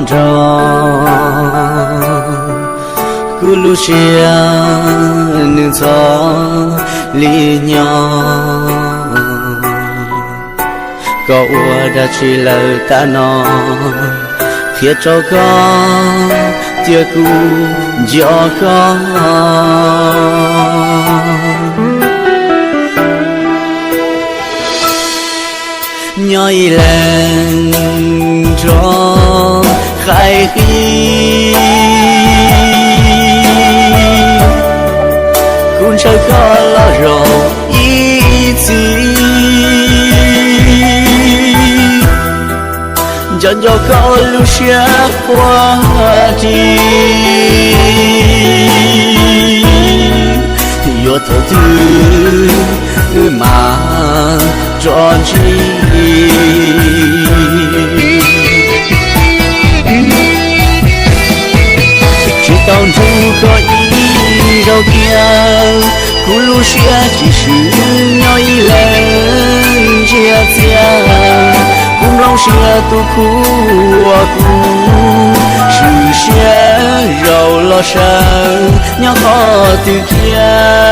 nrog kuv lub siab nws ntxhov li nyob. Koj ua dab tsi lawm tam no, qhia rau koj tias kuv nco koj. Nyob ib leeg nrog qaib qis, kuv ntshaw koj los zaum ib txhis. Nco nco koj lub siab quaj ris, yuav thaum twg wb mam tso ntsib. Tsis tau nrug koj ib zaug kiag, kuv lub siab tsis swm nyob ib leeg ntsia txiag. Kuv nplooj siab tu kuv ua kuv swm siab zaum los sawv nyob qhov twg kiag.